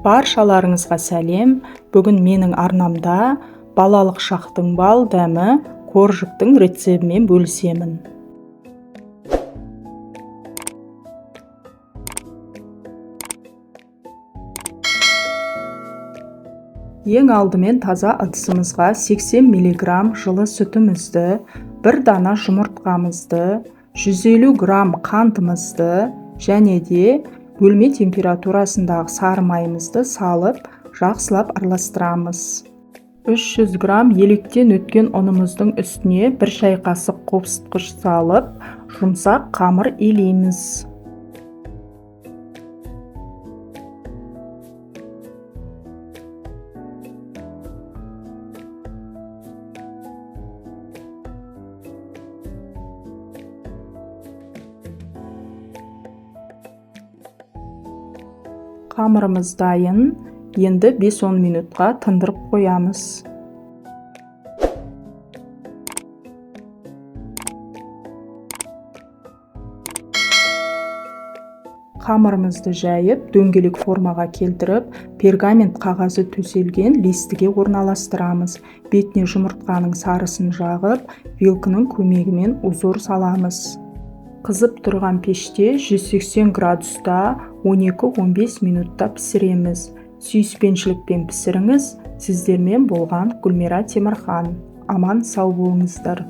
Баршаларыңызға сәлем. Бүгін менің арнамда балалық шақтың бал дәмі коржиктің рецебімен бөлісемін. Ең алдымен таза ыдысымызға 80 мг жылы сүтімізді, бір дана жұмыртқамызды, 150 грамм қантымызды және де бөлме температурасындағы сары майымызды салып, жақсылап араластырамыз. 300 грамм електен өткен ұнымыздың үстіне бір шай қасық қопсытқыш салып, жұмсақ қамыр илейміз. Қамырымыз дайын. Енді 5-10 минутқа тындырып қоямыз. Қамырымызды жайып, дөңгелек формаға келтіріп, пергамент қағазы төселген листіге орналастырамыз. Бетіне жұмыртқаның сарысын жағып, вилкінің көмегімен узор саламыз. Қызып тұрған пеште 180 градуста 12-15 минутта пісіреміз. Сүйіспеншілікпен пісіріңіз. Сіздермен болған Гүлмира Темірхан. Аман сау болыңыздар.